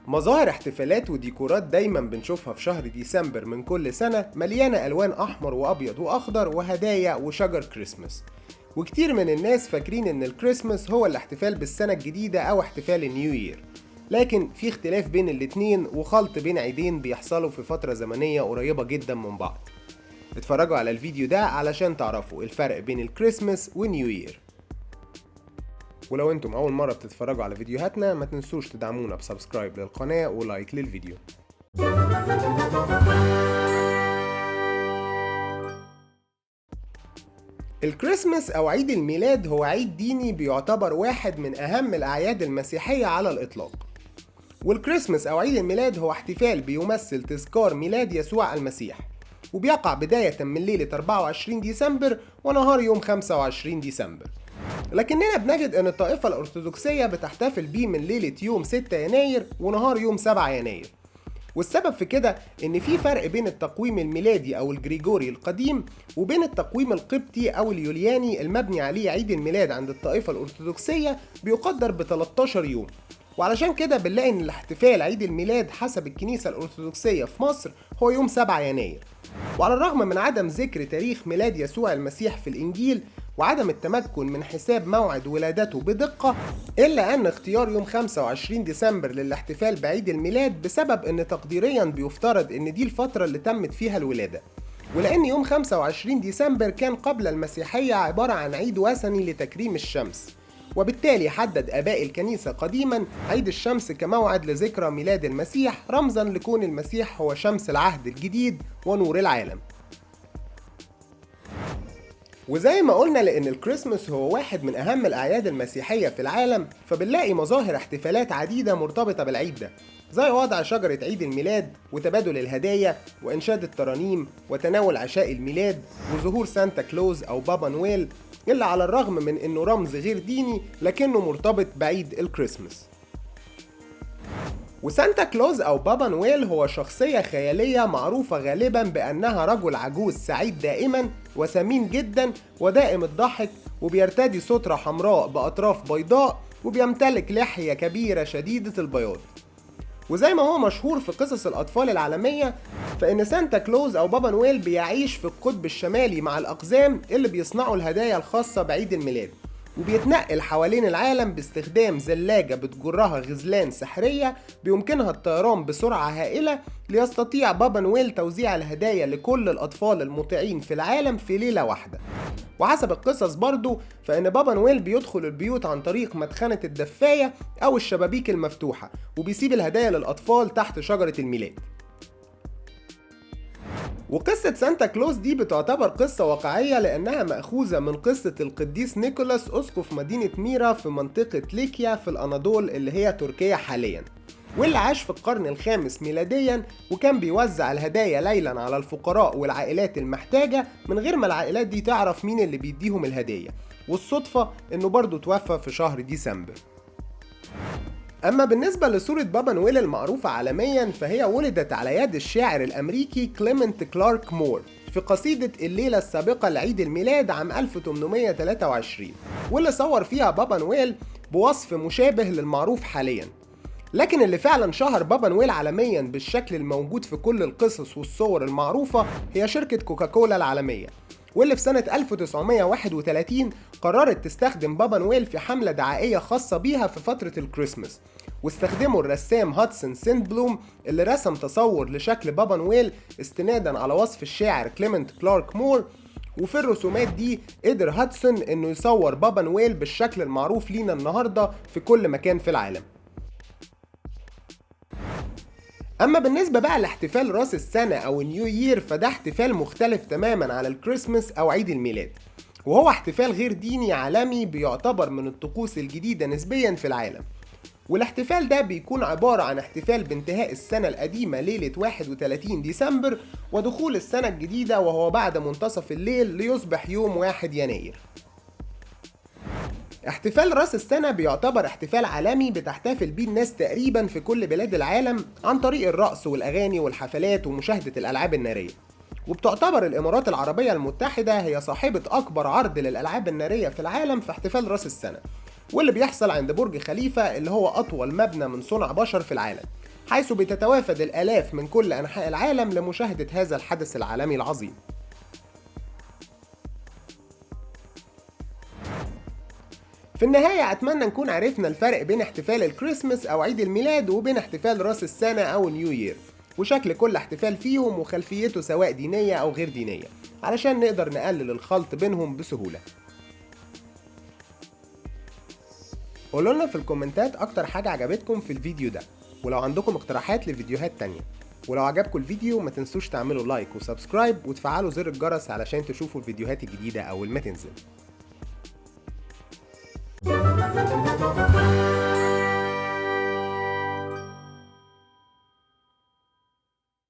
مظاهر احتفالات وديكورات دايما بنشوفها في شهر ديسمبر من كل سنة، مليانة ألوان أحمر وأبيض وأخضر وهدايا وشجر كريسماس. وكتير من الناس فاكرين إن الكريسماس هو الاحتفال بالسنة الجديدة أو احتفال ال New Year، لكن في اختلاف بين الاتنين وخلط بين عيدين بيحصلوا في فترة زمنية قريبة جدا من بعض. اتفرجوا على الفيديو ده علشان تعرفوا الفرق بين ال Christmas وال New Year. ولو انتم اول مرة بتتفرجوا على فيديوهاتنا ما تنسوش تدعمونا ب subscribe للقناة و like للفيديو. الكريسماس او عيد الميلاد هو عيد ديني بيعتبر واحد من اهم الاعياد المسيحية على الاطلاق. والكريسماس او عيد الميلاد هو احتفال بيمثل تذكار ميلاد يسوع المسيح، وبيقع بداية من ليلة 24 ديسمبر ونهار يوم 25 ديسمبر. لكننا بنجد ان الطائفة الأرثوذكسية بتحتفل بيه من ليلة يوم 6 يناير ونهار يوم 7 يناير. والسبب في كده ان في فرق بين التقويم الميلادي او الجريجوري القديم وبين التقويم القبطي او اليولياني المبني عليه عيد الميلاد عند الطائفة الأرثوذكسية بيقدر ب 13 يوم. وعلشان كده بنلاقي ان الاحتفال عيد الميلاد حسب الكنيسة الأرثوذكسية في مصر هو يوم 7 يناير. وعلى الرغم من عدم ذكر تاريخ ميلاد يسوع المسيح في الإنجيل وعدم التمكن من حساب موعد ولادته بدقة، إلا أن اختيار يوم 25 ديسمبر للاحتفال بعيد الميلاد بسبب أن تقديريا بيفترض أن دي الفترة اللي تمت فيها الولادة، ولأن يوم 25 ديسمبر كان قبل المسيحية عبارة عن عيد وثني لتكريم الشمس، وبالتالي حدد آباء الكنيسة قديما عيد الشمس كموعد لذكرى ميلاد المسيح، رمزا لكون المسيح هو شمس العهد الجديد ونور العالم. وزي ما قلنا لأن الكريسماس هو واحد من أهم الأعياد المسيحية في العالم، فبنلاقي مظاهر احتفالات عديدة مرتبطة بالعيد ده، زي وضع شجرة عيد الميلاد وتبادل الهدايا وإنشاد الترانيم وتناول عشاء الميلاد وظهور سانتا كلوز أو بابا نويل، اللي على الرغم من إنه رمز غير ديني لكنه مرتبط بعيد الكريسماس. وسانتا كلوز أو بابا نويل هو شخصية خيالية معروفة غالبا بأنها رجل عجوز سعيد دائما وسمين جدا ودائم الضحك، وبيرتدي سترة حمراء بأطراف بيضاء، وبيمتلك لحية كبيرة شديدة البياض. وزي ما هو مشهور في قصص الأطفال العالمية، فإن سانتا كلوز أو بابا نويل بيعيش في القطب الشمالي مع الأقزام اللي بيصنعوا الهدايا الخاصة بعيد الميلاد، وبيتنقل حوالين العالم باستخدام زلاجة بتجرها غزلان سحرية بيمكنها الطيران بسرعة هائلة، ليستطيع بابا نويل توزيع الهدايا لكل الأطفال المطيعين في العالم في ليلة واحدة. وحسب القصص برضو فإن بابا نويل بيدخل البيوت عن طريق مدخنة الدفاية أو الشبابيك المفتوحة، وبيسيب الهدايا للأطفال تحت شجرة الميلاد. وقصة سانتا كلوز دي بتعتبر قصة واقعية لأنها مأخوذة من قصة القديس نيكولاس أسقف مدينة ميرا في منطقة ليكيا في الأناضول اللي هي تركيا حاليا، واللي عاش في القرن الخامس ميلاديا، وكان بيوزع الهدايا ليلا على الفقراء والعائلات المحتاجة من غير ما العائلات دي تعرف مين اللي بيديهم الهدية. والصدفة إنه برضه توفى في شهر ديسمبر. أما بالنسبة لصورة بابا نويل المعروفة عالميا، فهي ولدت على يد الشاعر الأمريكي كليمنت كلارك مور في قصيدة الليلة السابقة لعيد الميلاد عام 1823، واللي صور فيها بابا نويل بوصف مشابه للمعروف حاليا. لكن اللي فعلا شهر بابا نويل عالميا بالشكل الموجود في كل القصص والصور المعروفة هي شركة كوكاكولا العالمية، واللي في سنة 1931 قررت تستخدم بابا نويل في حملة دعائية خاصة بيها في فترة الكريسماس، واستخدموا الرسام هادسون سيندبلوم اللي رسم تصور لشكل بابا نويل استنادا على وصف الشاعر كليمنت كلارك مور. وفي الرسومات دي قدر هادسون انه يصور بابا نويل بالشكل المعروف لينا النهاردة في كل مكان في العالم. اما بالنسبة بقى لاحتفال راس السنة او New Year، فده احتفال مختلف تماما على الكريسماس او عيد الميلاد، وهو احتفال غير ديني عالمي بيعتبر من الطقوس الجديدة نسبيا في العالم. والاحتفال ده بيكون عبارة عن احتفال بانتهاء السنة القديمة ليلة 31 ديسمبر ودخول السنة الجديدة، وهو بعد منتصف الليل ليصبح يوم 1 يناير. احتفال راس السنة بيعتبر احتفال عالمي بتحتفل بيه الناس تقريبا في كل بلاد العالم عن طريق الرقص والأغاني والحفلات ومشاهدة الألعاب النارية. وبتعتبر الإمارات العربية المتحدة هي صاحبة أكبر عرض للألعاب النارية في العالم في احتفال راس السنة، واللي بيحصل عند برج خليفة اللي هو أطول مبنى من صنع بشر في العالم، حيث بتتوافد الآلاف من كل أنحاء العالم لمشاهدة هذا الحدث العالمي العظيم. في النهاية أتمنى نكون عرفنا الفرق بين احتفال الكريسماس أو عيد الميلاد وبين احتفال راس السنة أو New Year، وشكل كل احتفال فيهم وخلفيته سواء دينية أو غير دينية، علشان نقدر نقلل الخلط بينهم بسهولة. قولوا لنا في الكومنتات أكتر حاجة عجبتكم في الفيديو ده، ولو عندكم اقتراحات لفيديوهات تانية. ولو عجبكم الفيديو ما تنسوش تعملوا like و subscribe وتفعلوا زر الجرس علشان تشوفوا الفيديوهات الجديدة أول ما تنزل.